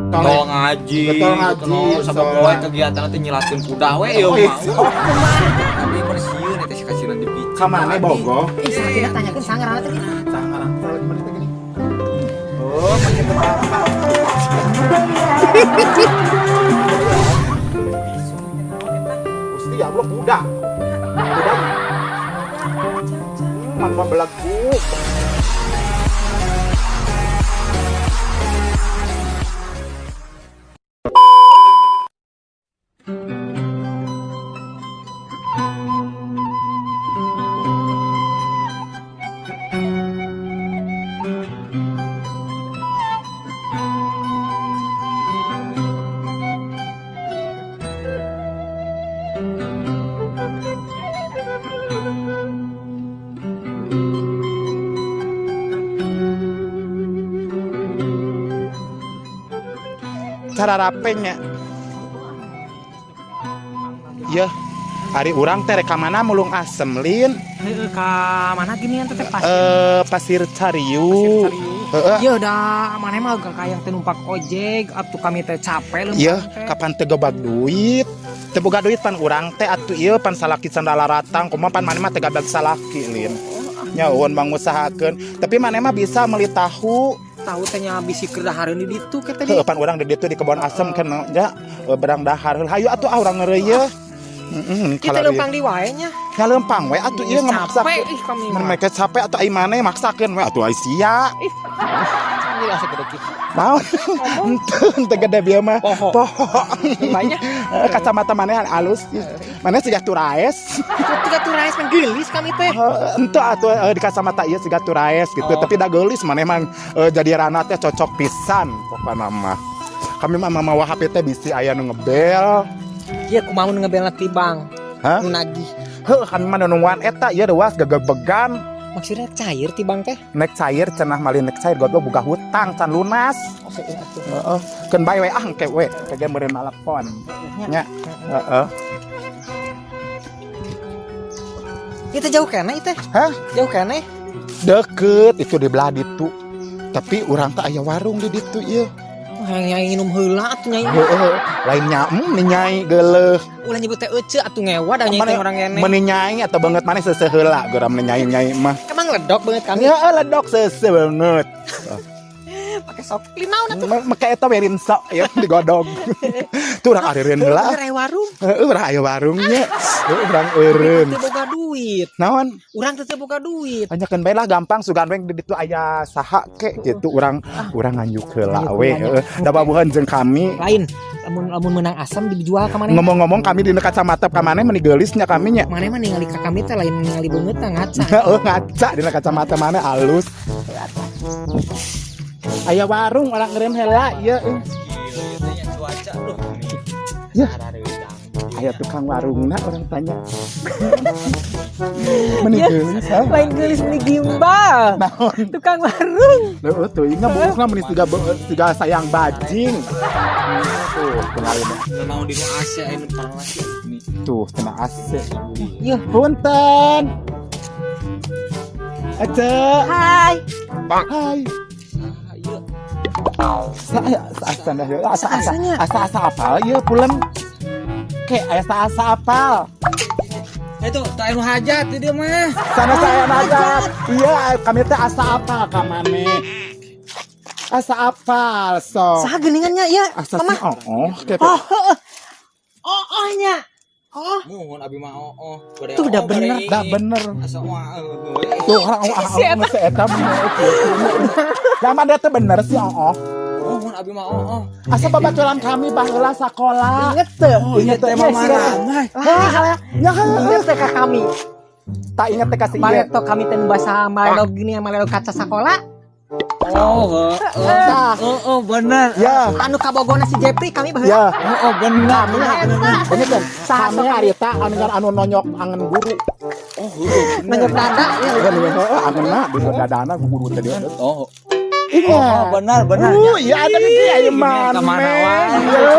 Tol ngaji. Betul ngaji, Sama poe kegiatan nanti nyilatkeun kuda we ieu mah. Tapi mah sieun eta si kasihan dipicen. Ka mana bogo? Ih, saha tanyakeun saha ngaranna teh gini. Saha ngaran teh lagi mana teh gini? Oh, pakai apa? Gusti ya Allah, kuda. Kuda. Mantap belagu. Cara rapenya. Ya, ari urang teh rek ka mana mulung asem, Lin? Heeh, ka mana ginian teh pasir? Eh, Pasir Cariu. Heeh. Ya udah, mana mah gak kayak teh numpak ojek atuh kami teh capek leumpang Iya, teh. Kapan teu gobag duit? Teu boga duit pan urang teh atuh ieu pan salaki can laratang, kumaha pan maneh mah teu gabag salaki, Lin. Nya eueun mangusahakeun, tapi maneh mah bisa meuli tahu. Tahu teh nya bisi keur dahareun di ditu ke tadi. Heuh, pan urang di ditu di kebon asem kan nya berang dahar. Hayu atuh ah urang ngeureuyeuh. Heeh, Kita leumpang di wae nya. Nya leumpang we atuh ieu Capek ngemaksakeun. ih kami mah. Mereka capek atuh ai maneh maksakeun we atuh ai sia. Ih, ini asa gede kitu. Mau henteu henteu gede bieu mah. Poho. Poho. Banyak. Kacamata maneh alus. Maneh siga turaes. Tiga turais mah geulis kami teh. Henteu atuh di kacamata ieu siga turaes gitu. Oh. Tapi da geulis maneh mah jadi rana teh cocok pisan pokona mah. Kami mah mamawa HP teh bisi aya nu ngebel. Iya, kumaha nu ngebelna ti bank. Hah? Nu nagih. Heuh, kami mah nungguan eta ieu reuas gegebegan. Maksudnya cair ti bank teh? Nek cair cenah malih nek cair goblok boga hutang can lunas. Oh, heeh atuh. Heeh. Keun bae we ah engke we, engke meureun telepon. Nya. Heeh. Itu jauh keneh teh. Hah? Jauh keneh. Deket itu di belah ditu. Tapi urang teh aya warung di ditu ieu. Oh, hayang nyai nginum heula atuh nyai. Heeh, lain nya nih nyai geuleuh. Ulah nyebut teh ece atuh ngewa da nyai teh orang kene. Meni nyai atau banget maneh seuseuh heula geura meni nyai-nyai mah. Emang ledok banget kami. Ya ledok seuseuh banget. Pakai sok naon atuh. Make eta we rinso ya digodog. Tuh urang areureun heula. Urang warung. Heeh, urang aya warungnya. Heeh, urang eureun. Teu boga duit. Naon? Urang teu boga duit. Tanyakeun bae lah gampang sugan we di ditu aya saha ke gitu urang urang nganjuk heula we. Nganjuk. Heeh, da babuhan jeung kami. Lain, lamun lamun menang asam dijual ka maneh. Ngomong-ngomong kami di kacamata ka maneh meni geulis nya kami nya. Maneh mah ningali ka kami teh lain ningali beungeut teh ngaca. Heeh, ngaca dina kacamata maneh alus. Aya warung urang ngeureun heula ieu. Gila ieu teh cuaca duh. Ya. Aya tukang warungna urang tanya. Meni geulis ha? Lain geulis meni gimbal. Naon? Tukang warung. Heeh, tuh ingat buukna meni siga siga sayang bajing. Tuh, kenalin. Naon di nu AC aya nu panas nih. Tuh, kena AC. Iya. Punten. Ece. Hai. Hai. Ah, ieu. Sa asa asa asa asa Asanya. asa asa apal ieu pulen. Ke asa asa apal. Itu tak anu hajat di dia mah. Sana saya hajat. Iya, kami teh asa apal ka maneh. Asa apal sok. Saha geuningannya ieu? Asa Mama. sih oh, oh, ke Oh, heeh. Oh, oh nya. Oh. Mohon abi mah oh oh. Bade Tuh, udah oh, bade bener. ii. Dah bener. Asa wah euy. Tuh orang oh, Si eta. oh, si eta bener. Zaman dia teh bener sih oh, oh. Mohon abi mah oh oh. Asa babaturan kami baheula sakola. Inget teu? Oh, inget teh Mama mama. Ramai. Hah, ya Inget teh ka kami. Tak inget teh kasih ieu. Bareto kami teh nu basa maledog gini maledog kaca sakola. Oh, heeh. Tah. Oh, oh bener. Ya. Anu kabogona si Jepri kami baheula. Ya. Oh, oh bener. Eta. Inget kan? Kami harita anu anu nonyok angen guru. Oh, heuh. Nonyok dada ya. Heeh, angenna di dadana guru teh dia. Oh. Ih, Ingat. Oh, benar benar. Iya ada nih aya Ini kemana wae? Iya.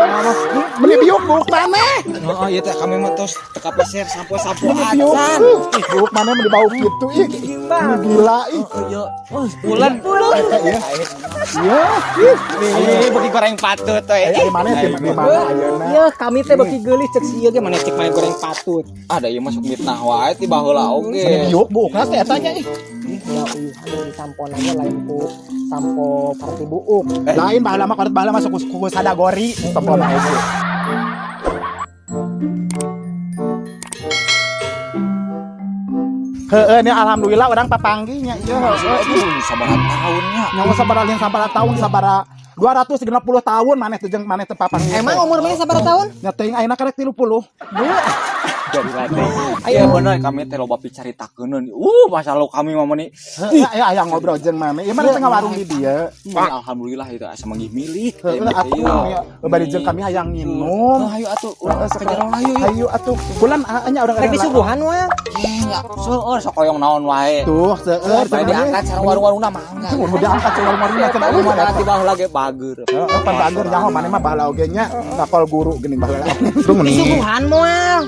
Beli biuk buuk maneh. Oh, iya teh kami mah tos teu kapeser sampo-sampo Beli biuk. acan. Ih, buuk maneh meni bau kitu ih. Ini gila ih. Oh, iya. Oh, bulan. Iya. Iya. Ih. Ini beuki goreng patut we. Aya maneh teh di mana ayeuna? Iya, kami teh beuki geulis cek si ieu ge mana cek maneh goreng patut. Ada ieu masuk mitnah wae ti baheula Beli oge. biuk buukna teh eta nya ih. Ulah uyuhan di sampo nanya lain ku sampo parti buuk. Lain baheula mah korot baheula masuk ku sadagori sampona oge. Heeh, ini alhamdulillah orang papanggih nya ieu heeh. Aduh, sabaraha tahunnya. Nyawa sabaraha lain sabaraha tahun sabaraha 260 tahun maneh teh jeung maneh teh papanggih. Emang umur maneh sabaraha tahun? Nya teuing ayeuna karek 30. Iya bener kami teh loba picaritakeun. Masa lalu kami mah meuni. Heeh, aya aya ngobrol jeung maneh. Ieu maneh teh ngawarung di dieu. Alhamdulillah itu asa manggih milik. Heeh, atuh ya bari jeung kami hayang nginum. Ayo atuh urang Heeh, ka jero lah yuk. Hayu atuh. Kulan nya urang Rek disuguhan wae. Nya seueur sok koyong naon wae. Tuh, seueur Bari diangkat sareng warung-warungna mangga. Tuh, udah diangkat sareng warung-warungna cenah Urang mah ti baheula ge bager. Heeh, pan bager nyaho maneh mah baheula oge nya sakol guru geuning baheula. Tuh meni. Disuguhan moal.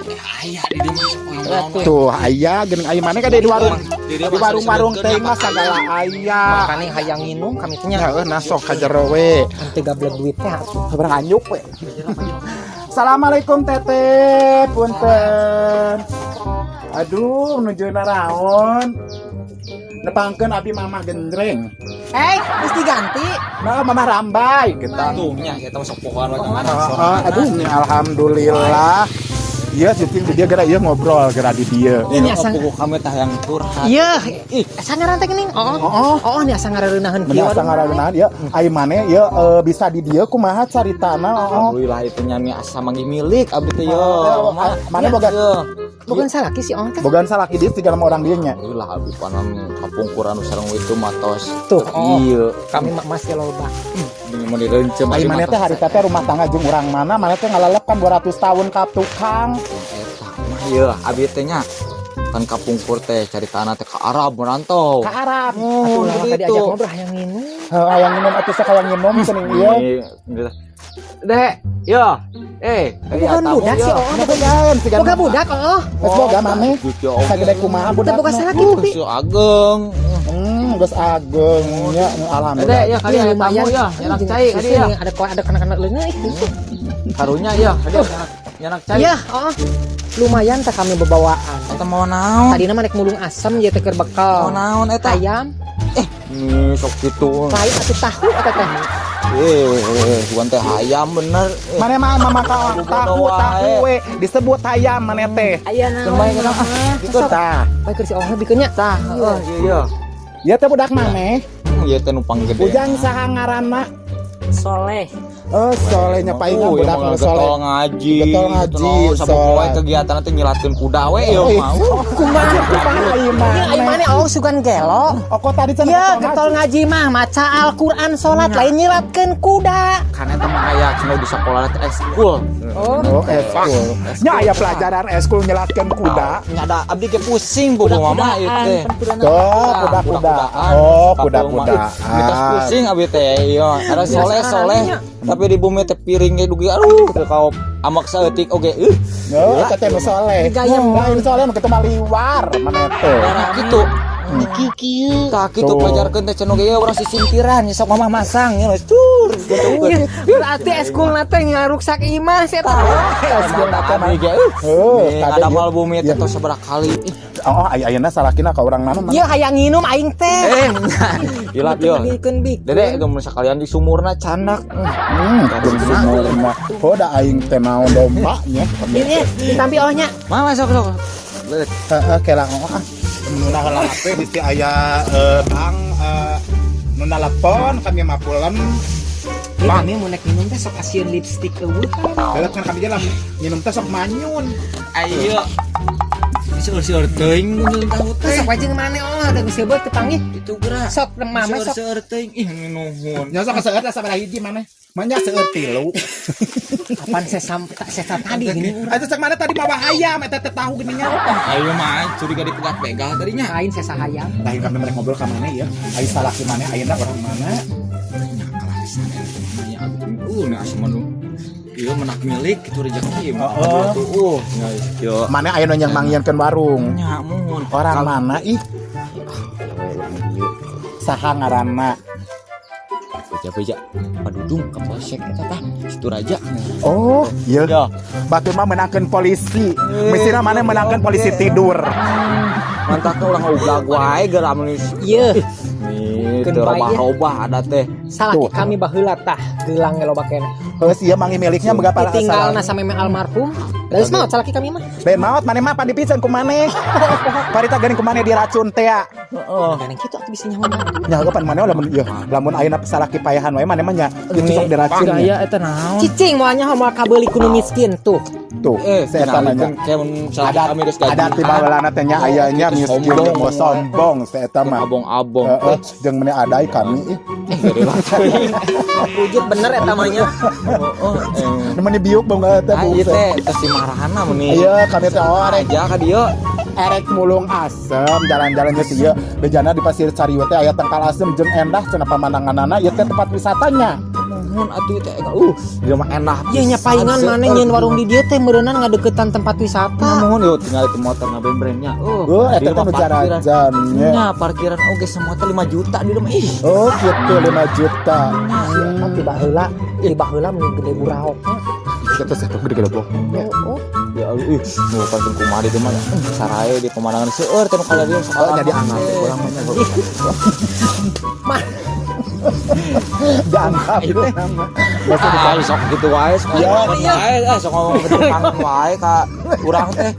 Aya di dieu mah sok koyong naon wae. Tuh, aya geuning aya maneh ka di warung. Di dieu Di mah warung-warung disebutkeun teh mah sagala aya. Makane hayang nginum kami teh nya. Heeh, nah sok ka jero we. Teu gablek duit teh atuh. Sabar anyuk we. Assalamualaikum teteh, punten. Aduh, menuju naraon. Nepangkeun abi mamah genjreng. Eh, geus diganti. Nah, mamah rambai gitu. Tuh nya eta mah sok pohoan wae Heeh, aduh, nya alhamdulillah. Iya, syuting di dia gara ieu ngobrol gara di dia. Ini asa buku kami tah yang curhat. Iya, asa ngaran teh geuning. Oh. Oh, Oh, ini asa ngareunaheun Meni kieu. asa ngaraneunahan ieu ai maneh ieu bisa di dieu kumaha caritana oh. Alhamdulillah itu nyami asa manggih milik abdi teh yo. Oh, mana boga Bukan salaki si Ong teh. bogaan salaki dia segala orang dieu nya. Alhamdulillah abdi panan kapungkuran sareng itu matos. Tuh, oh. Iya, Kami mah masih loba. mun direncem Ai maneh teh harita teh rumah tangga jeung urang mana maneh teh ngalalep kan 200 tahun ka tukang. Eta mah ieu abdi teh nya kan kapungkur teh caritana teh ka Arab merantau. Ka Arab. Atuh lama gitu. tadi ajak ngobrol hayang nginum. Heuh, hayang minum atuh sok hayang minum cenah ieu. Dek, yo. Eh, Bukan budak sih, oh. Bogaan siga. Boga budak, oh. Geus boga maneh. Sagede kumaha budak. Teu boga salaki tapi. Si ageng. Geus ageng nya alhamdulillah. Dek, ya kali Iya, ada tamu ya, nyanak cai kali ya. Ada ada kena-kena leungeun ih. Karunya ya, kali nyanak cai. Iya, oh. Lumayan teh kami bebawaan. Eta mau naon? Tadina mah nek mulung asem ieu teh keur bekal. Mau naon eta? Ayam, Nih sok kitu. lain atuh tahu eta teh. Bukan teh hayam bener. Maneh mah mama ka tahu tahu we disebut hayam maneh teh. Aya naon? Lumayan kan ah. Gitu tah. Bae keur si Ong bikeun nya. Tah, heeh, iya. Ieu teh budak maneh. Ieu teh numpang gede. Ujang saha ngaranna? Soleh. Oh, solehnya paingan budak nu soleh. Getol ngaji. Getol ngaji, Sapopoe soleh. kegiatan teh nyilatkeun kuda we ieu mah. Kumaha kumaha ieu Iya, ai maneh? maneh oh sugan gelo. Oh, kok tadi cenah Ya, getol ngaji mah maca Al-Qur'an salat lain nyilatkeun kuda. Kan eta mah aya cenah di sekolah teh ekskul. Oh. Oh, eskul. Nya aya pelajaran eskul nyelatkeun kuda. Nya ada abdi ge pusing bobo mama ieu teh. Tuh, kuda-kudaan. Oh, kuda-kudaan. Mitos pusing abdi teh ieu. Ada soleh-soleh tapi di bumi teh piring ge dugi aduh teu kau amak saeutik oge euh. Oh, eta teh nu soleh. Gaya. Lain soleh nu kitu mah liwar maneh teh. Nah kitu. Tah kitu Tuh. pelajarkeun teh cenah ge ieu urang sisintiran nya sok mamah masang nya cur gitu. Iya, berarti eskul teh ngaruksak imah sih eta. Eskul na teh mah. Abdi ge euh. Heuh, Nih, tadi ada mal bumi teh Iya. tos sabaraha kali. Ih, Oh, aya ayeuna salakina ka urang mana? Iya, hayang nginum aing teh. Hilap yo. Bikeun bikeun. Dede itu mun sakalian di sumurna canak. Belum sumurna. Oh, da aing teh naon domba nya. Ini ditampi oh nya. Mama sok sok. Heeh, kela oh ah. Nu heula HP bisi aya bang nu telepon kami mah pulang. Ini kami mau nek minum teh sok asieun lipstick eueuh. Heula kan kami jalan minum teh sok manyun. Ayo. Seur-seur teuing mun tahu Teh teh. sok wae jeung maneh oh ada geus seubeuh teu panggih. Itu geura. Sok mama sok. Seur-seur teuing ih nuhun. Nya sok seueur sabaraha hiji maneh. Manya seueur tilu. Kapan saya tadi gini urang. Atuh sok mana tadi mawa hayam eta teh tahu geuning nya. Ayo mah curiga dipegat begal tadinya. Lain saya hayam. Lain kami mereka ngobrol ka maneh ya. Ai salaki maneh ayeuna orang mana? Pisan namanya abdi nih asa mah ieu menak milik kitu rezeki mah. Heeh. Tuh nya kieu. Mana aya nu yang mangieunkeun warung? Nya mun. Orang mana ih? Ya we urang dieu. Saha ngaranna? Beja-beja Padudung Kapolsek eta tah Situ Raja. Oh, iya. Ya. Batur mah menangkeun polisi. Mestina mana menangkeun polisi tidur. Mantap tuh urang ugag wae geura mun Ieu. Nih, Keun teu bae. robah-robah ada teh. Salaki Tuh. kami baheula tah geulang ge loba keneh. Heuh ieu mangi miliknya boga para Ditinggalna sameme almarhum. Da geus maot salaki kami mah. Lain maot maneh mah pan dipiceun ku maneh. Parita geuning ku maneh diracun teh. Heeh. Gandeng kitu atuh bisa nyaho mah. Nya pan maneh lamun ieu lamun ayeuna salaki payahan wae maneh mah nya kitu sok diracun nya. Gaya eta naon? Cicing moal nyaho moal kabeuli ku nu miskin tuh. Tuh, Eh, saya nanya. kayak mun salaki Adat kami geus gajian. adat ti baheulana teh nya aya nya Gitu, miskin sombong. jeung sombong saya eta mah. Abong-abong. Heeh, jeung meni adai kami ih. Gede banget. Wujud bener eta mah nya. Oh, eh. Meni biuk bang teh Ah, ieu teh teh si marahana meni. Iya, kami teh oh arek Aja ka dieu. erek mulung asem jalan-jalannya sih ieu bejana di Pasir Cariu teh aya tangkal asem jeung endah cenah pamandanganana ieu teh tempat wisatanya. Nuhun atuh teh dieu mah enak. Ieu nya paingan maneh nyeun warung di dieu teh meureunnan ngadeukeutan tempat wisata. Nuhun yo tinggal itu motor ngabrembremnya. Oh, eta teh nu jarajan nya. Nya parkiran oge semua teh 5 juta di rumah. Ih, Oh, gitu 5 juta. Eta ti baheula, ti baheula meni gede buraokna. Kita satu gede goblok. Oh, ya Allah, ih, nu pantun kumaha di mah sarae di pemandangan seueur teh nu kala dieu Oh, jadi angkat teh urang mah nya. Mah. Diangkat itu nama. Masih di Ah, sok gitu wae, sok Ya. ngomong wae, eh sok ngomong ke wae ka urang teh.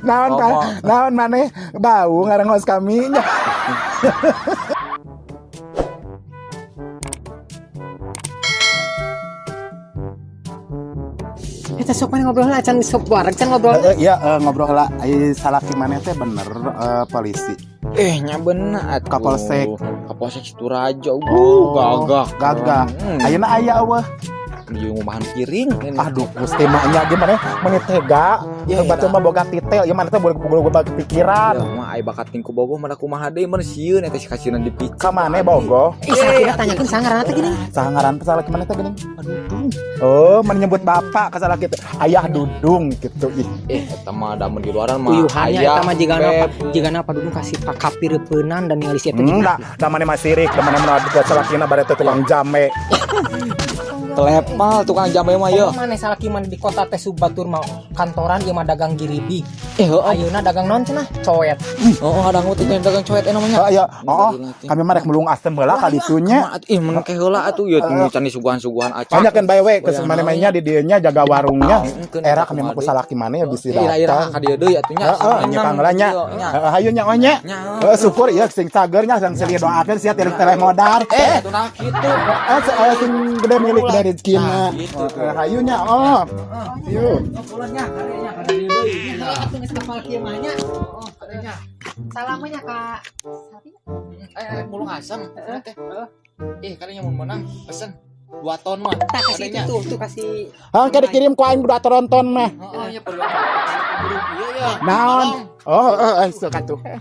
Naon kan? Ngomong. Naon maneh bau ngarengos kami nya. Eta sok maneh ngobrol lah can sok wareg can ngobrol. Heeh, iya ngobrol lah ai salaki maneh teh bener polisi. Eh, nya bener atuh. Kapolsek. Kapolsek Situraja. Gagah. Gagah. Ayeuna aya eueuh. Di ngumahan piring. Aduh, Gusti mah nya ge maneh meni tega. Ya, Batur mah boga titel, ieu maneh teh boga pikiran. Ya mah ai bakat tingku bogoh mana kumaha deui mun sieun eta si kasieunan dipicek. Ka maneh bogoh? Ih, salakina tanyakeun saha ngaranna teh geuning. Saha ngaran teh salaki maneh teh geuning? Aduh. Oh, menyebut bapak ka salaki teh ayah Dudung gitu ih. Eh, eta mah da mun di luaran mah. Uyuhannya ayah, eta mah jigana beb. jigana Padudung kasih pakapireupeunnan dan ningali si eta Da, da maneh mah sirik, da maneh mah salakina bare teh tukang jame. Telepal tukang jame mah ye. Mana salaki mana di kota teh Subatur mah kantoran ieu mah dagang giribig. Eh, heeh. Ayeuna dagang naon cenah? Coet. Oh, ada ngutik dagang coet eh namanya. Oh, iya, oh, kami mah rek mulung asem heula kalitunya. Ih, mun ke heula atuh ieu can disuguhan-suguhan acan. Banyak kan bae we ke maneh mainnya di dieu nya jaga warungnya. Heeh, Era kami mah ku salaki maneh ya bisi Ira-ira datang. ka dieu deui atuh nya. Heeh, nya kang heula nya. Heeh, hayu nya nya. Heeh, syukur ieu sing cager nya sang silih doakeun sia teu teleh modar. Eh, atuh nah kitu. Eh, sing gede milik gede rezekina. Nah, gitu. Heeh, hayu nya oh. Yuk. Pulangnya, karenya ka dieu deui. Atuh geus kapal kieu mah nya. Salamnya Kak. Eh, mulung asem. Teh. Eh, karenya mun menang pesen 2 ton mah. Tah kasih itu tuh, tuh kasih. Hang ke dikirim ku aing budak Toronton mah. Heeh, nya perlu. Iya ya. Naon? Oh, heeh, sok atuh. Eh,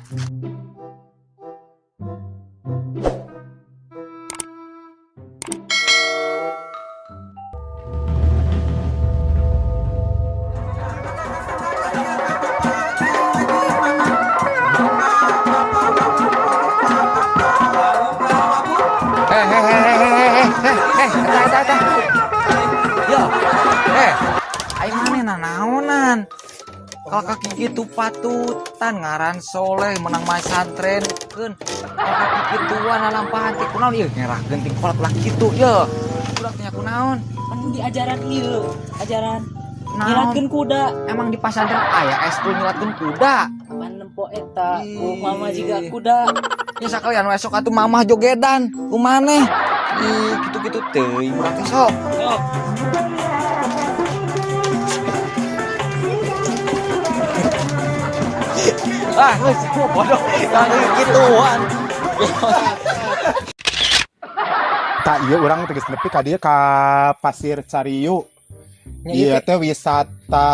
Yo. Eh, aing maneh nanaonan. Kalau kaki kitu patutan ngaran soleh menang masantren keun. Kalau kaki kituan lalampahan teh kunaon ieu ngerahkeun ting kolot lah kitu ye. Budak teh kunaon? Kan di ajaran ieu, ajaran Naon? nyilatkeun kuda. Emang di pasantren aya eskul nyilatkeun kuda. Pan nempo eta, Ih. ku mama jiga kuda. Ya sakalian we sok atuh mamah jogedan ku maneh. Ih, kitu-kitu teuing urang teh sok. Ah, geus bodoh. Jangan gituan. Tak ieu urang tegas nepi ka dieu ka Pasir Cariu. Nya ieu Iya teh. Teh wisata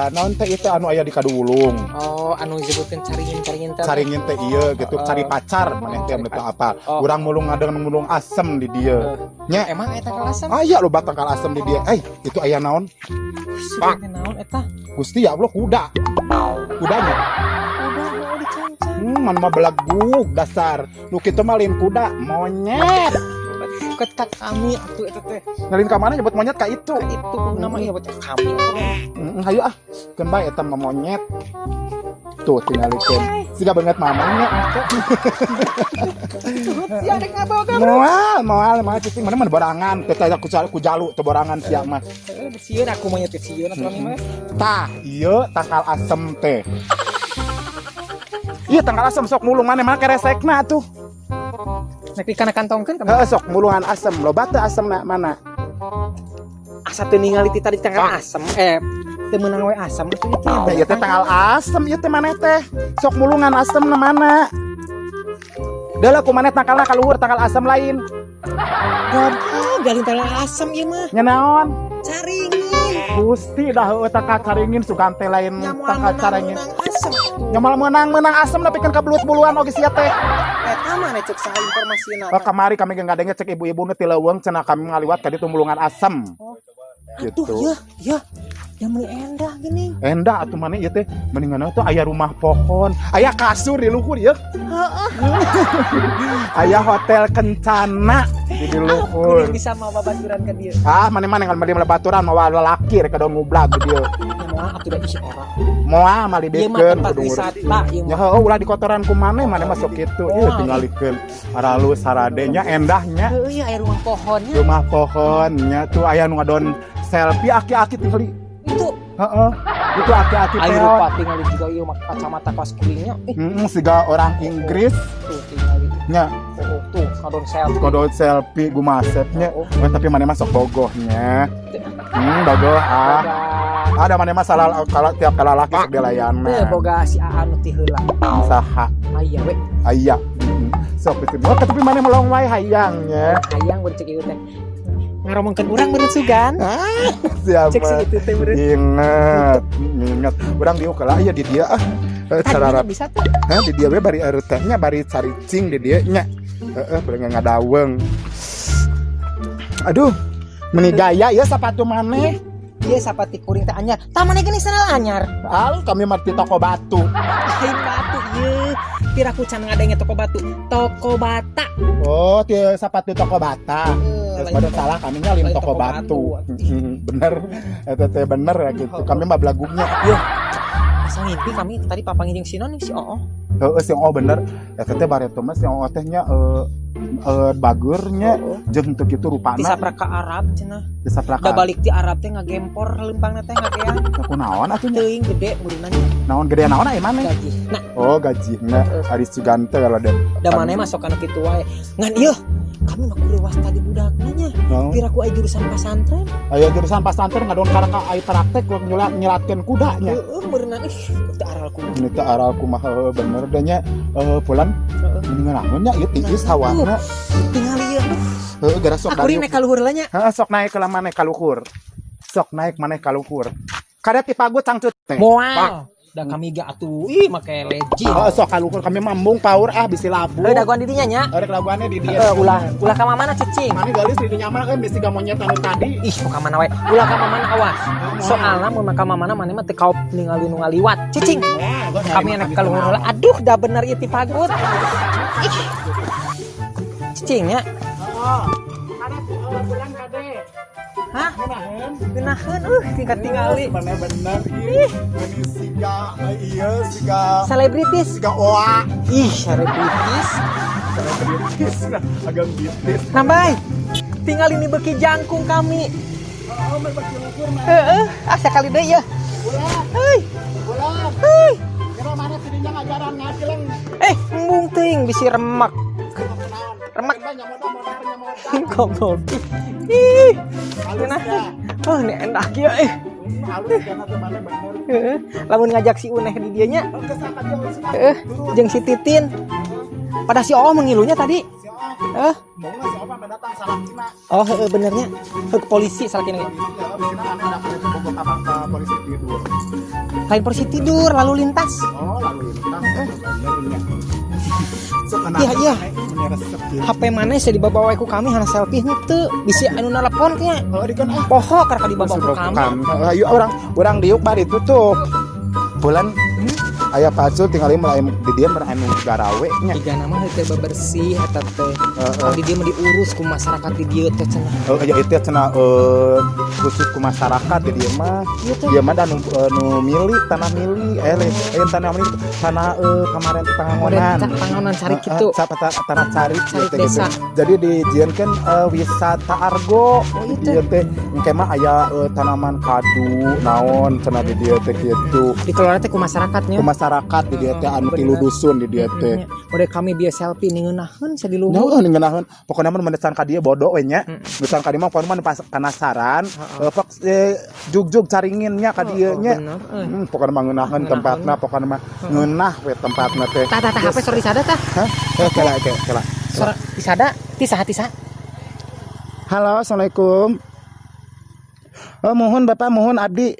naon teh itu anu aya di Kadulung. Oh, anu disebutkeun caringin-caringin teh. Caringin teh ieu gitu, cari pacar maneh teh teu apa. Oh. Urang mulung ngadeng mulung asem di dieu. Nya. Emang eta kalasan? Aya loba tangkal asem di dieu. Eh, itu aya naon? Sudah teh naon eta? Gusti ya Allah, kuda. Kudanya. Udah mau dicancang. Mana mah belegug dasar. Nu kitu mah lain kuda, monyet. Ketak kami atuh eta teh. Ngalin ka mana nyebut monyet ka itu? Itu nama ieu teh kami atuh. Hayu ah. Keun bae eta mah monyet. Tuh tingalikeun. Siga banget mamanya. Sia rek ngabawa ka. Moal, moal, moal cicing mana mana borangan. Teh teh ku ku jalu teu borangan sia mah. Heeh, sieun aku mah teh sieun atuh kami mah. Tah, ieu tangkal asem teh. Iya, tangkal asem sok mulung mana mana keresekna atuh. Nek dikana kantongkeun kami. Heeh, sok mulungan asem. Loba teu asemna mana? Asa teu ningali ti tadi tangkal asem teu meunang we asem atuh ieu teh. Teh ieu teh tangkal asem ieu teh maneh teh. Sok mulungan asem na mana? Deuleu ku maneh tangkalna ka luhur tangkal asem lain. Goblok, galin tangkal asem ieu mah. Nya naon? Caringin. Gusti dah heueuh tangkal caringin sugan teh lain Nya moal tangkal caringin. menang asem atuh. Nya moal meunang-meunang asem tapi kan kabelut buluan oge sia teh. Eta mana cek saha informasina? Oh, kamari kami ge ngadenge cek ibu-ibu nu ti leuweung cenah kami ngaliwat ka ditu mulungan asem. Gitu. Aduh, ya, ya. Yang meuni endah gini. Endah atuh mana ieu teh mendingan tuh aya rumah pohon, aya kasur di luhur ya. Aya hotel Kencana di luhur. Kuring bisa mau babaturan ka dieu. Ah, mana-mana kan beli baturan mawa lalaki rek kadon ngublag di dieu. Ya moal atuh da ih era. Moal Ieu mah malibekeun tempat kudu ngurus. wisata ieu Ya mah. heueuh ulah dikotoran ku maneh, maneh mah sok kitu. Ieu Moal. Tingalikeun aralus haradenya endahnya. Heueuh, ieu aya rumah pohonnya. Rumah pohonnya tuh aya nu ngadon selfie aki-aki tingali. Itu Heeh. Itu aki-aki ayo teh. Rupa tingali juga ieu mah kacamata kaos kuringnya. Ih, Heeh, siga orang Inggris tuh tingali. Nya. Oh, tuh ngadon selfie. Kodon selfie gumasepnya. Oh. Oh, tapi maneh mah sok bogohnya. Bogoh ah. Boga. Ada maneh mah salah kalau tiap kala laki sok Teu dilayana. Boga si Aa nu ti heula. Saha? Aya we. Aya. Sok itu. Oh, tapi maneh melong wae hayangnya. Hayang beureum cek ieu teh. Ngaromongkeun urang meureun sugan. Ah, siapa? Cek si itu teh meureun. Ingat, ingat. Urang diuk lah aya di dia ah. Eh, cara Tadi bisa tuh. Hah, di dia we bari teh nya bari caricing di dia nya. Heeh, bari ngadaweng. Aduh, meni gaya ya sepatu maneh. Ieu sapati kuring teh anyar. Tah maneh geuning sandal anyar. Al kami mah di toko batu. Lain batu ieu. Piraku can ngadenge toko batu. Toko bata. Oh, ti sepatu toko bata. Eh, Terus lain pada salah kami nyalin lain toko toko batu. batu. Bener, eta teh bener ya gitu. Kami mah belagugnya. Asa ngimpi kami tadi papanggih jeung si non si Oo. Heeh, si Oh bener. Eta teh bareto mah si Oh teh nya eh eh bageurnya jeung teu kitu Ti rupana. saprak ka Arab cenah. Di sapraka. Da balik ti Arab teh ngagempor lempangna teh ngagean. Kunaon atuh nya? Teuing gede meureunna Naon gede naon aya maneh? gaji. Nah, Oh, gajina. Ari Sugante kalau deh. da maneh masuk kana kitu wae. Ngan ieu kami mah kurewas tadi budakna nya. Naon? Piraku aya jurusan pasantren. Aya jurusan pasantren ngadon karaka aya praktek nyelat nyelatkeun kudanya. Heeh, meureunna ih teu aral kumaha. Ini teh aral kumaha heueuh, bener deh nya. Eh, pulang Heeh. mendingan naon nya ieu tiis hawana. Tingali ieu aduh. Heueuh, gara sok Aku naik ka luhur lah nya. Heeh, sok naik ke maneh ka luhur. Sok naik maneh ka luhur. Kada ti pagut cangcut teh. Moal. Da kami ge atuh ih make legend. Oh, sok ka luhur kami mambung paur ah bisi labu. Heuh dagoan di dinya nya. Rek laguannya di dia. Heuh, ulah ulah ka mana cicing. Mane geulis di dinya mah kan bisi ga monyet anu tadi. Ih, ka mana wae. Ulah ka mana awas. Soalna mun ka mana maneh mah teu kaop ningali nu ngaliwat. Cicing. Kami anak ka luhur heula. Aduh, da bener ieu ti pagut. Ih. Cicing nya. Kada bulan kade. Hah? Geunaheun tingkat tingali. Bener-bener ih. Ini siga iya siga Selebritis. Siga oa. Ih, selebritis. Selebritis agak bitis. Nah, bay. Tinggal ini beki jangkung kami. Oh, berbagi luhur mah. Heeh, ah sekali deui ya. Heuy, Bulan. heuy. Kira mana tidinya ngajaran ngajleng. Eh, embung teuing bisi remek. Remek. Goblok. Ih, Halus ya. Oh, ini enak ya eh. Halus karena teh mana bener. Heeh. Lamun ngajak si Uneh di dieu nya, Oh, kesana dia sudah. heeh, jeung si Titin. Pada si Oo mengilunya tadi. Si Oh. Eh? Mau nggak si Opa mendatang salakina. Oh, heeh, benernya. Heuh, polisi salakina ge. Ya, bisina aneh da bogo ka polisi tidur. Lain polisi tidur, lalu lintas. Oh, lalu lintas. Eh, bener nya. Sok. Iya. Meni resep kieu. HP maneh saya dibawa ku kami hana selfie henteu. Bisi anu nelpon nya. Oh, di kan ah. Poho karena dibawa ku kami. Ayo urang urang diuk bar ditutup. Bulan aya pacul tinggal mulai di dieu mah anu garawe nya. Tiga nama heuh bebersih eta teh. Heeh. Di dieu mah diurus ku masyarakat di dieu teh cenah. Oh, ya itu cenah khusus ku masyarakat di dieu mah. Ieu teh. Ieu mah da nu milik, tanah milik, tanah milik, tanah kemarin teh pangangonan. Pangangonan cari kitu. Tanah cari Cari gitu, desa. Gitu. Jadi dijieunkeun wisata Argo. Oh, Di itu. dieu teh engke mah aya tanaman kadu naon cenah di dieu teh kitu. Dikelola teh ku masyarakatnya. Ku masyarakat di dieu teh anu tilu dusun di dieu teh. Udah kami biasa selfie ngeunaheun sa di luhur. Nah, ngeunaheun. Pokoknya mah mendesan ka dieu bodoh we nya. Mendesan ka dieu mah pokoknya mah pas penasaran, pok jugjug caringinnya ka dieu nya. Bener, euy. Pokoknya mah ngeunaheun tempatna, pokoknya mah ngeunah we tempatna teh. Tah, tah, tah, HP sora disada tah. Hah? Eh, kela kela kela. Sora disada, ti saha, ti saha? Halo, assalamualaikum. Oh, mohon Bapak, mohon abdi.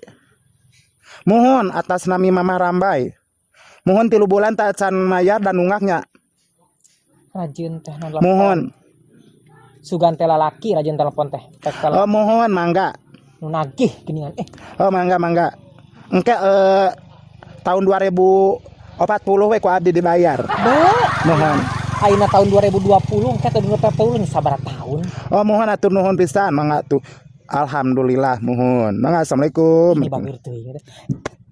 Mohon atas nami Mama Rambai. Mohon 3 bulan tak can mayar dan nunggaknya. Rajin teh nelpon. Mohon. Sugan teh lalaki rajin telepon teh. Teh Oh, mohon mangga. Nu nagih geuningan eh. Oh, mangga mangga. Engke tahun 2040 we ku abdi dibayar. Be, Mohon. ayeuna tahun 2020, engke tahun 2040 nih sabaraha tahun. Oh, mohon atur nuhun pisan mangga tuh. Alhamdulillah mohon. Mangga, assalamualaikum. Ini bageur teuing teh.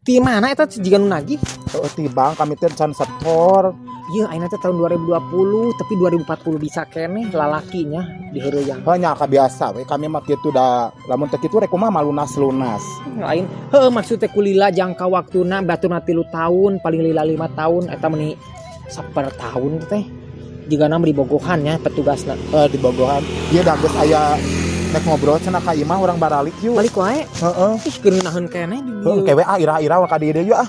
Ti mana eta jiga nu nagih? Oh, tibang kami teh can setor. Iya, ayeuna teh tahun 2020 tapi 2040 bisa keneh lalakinya diheureuyan. Oh, nya biasa we kami mah kitu da lamun teh kitu rek kumaha malunas-lunas. Lain, heuh, maksudnya kulila jangka waktuna baturna 3 tahun, paling lila 5 tahun, eta meni sabar tahun teh. Jiga nama dibogohan ya petugasna. Eh, di Bogohan. Ieu da geus aya nek ngobrol cenah ka imah urang baralik yuk. Balik wae. Heeh. Ih, keur ngeunaheun keneh di Heeh, dieu. kewe ah ira-ira ka dieu yuk ah.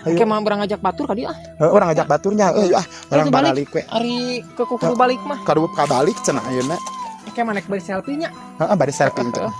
Ayo. Oke, mah urang ngajak batur ka dieu ah. Heeh, urang ngajak baturnya. Euy ah, urang Itu balik. baralik we. Ari ke kudu balik mah. Kadu kabalik cenah ayeuna. Oke, mana bari selfie nya. Heeh, bari selfie teh. Heeh.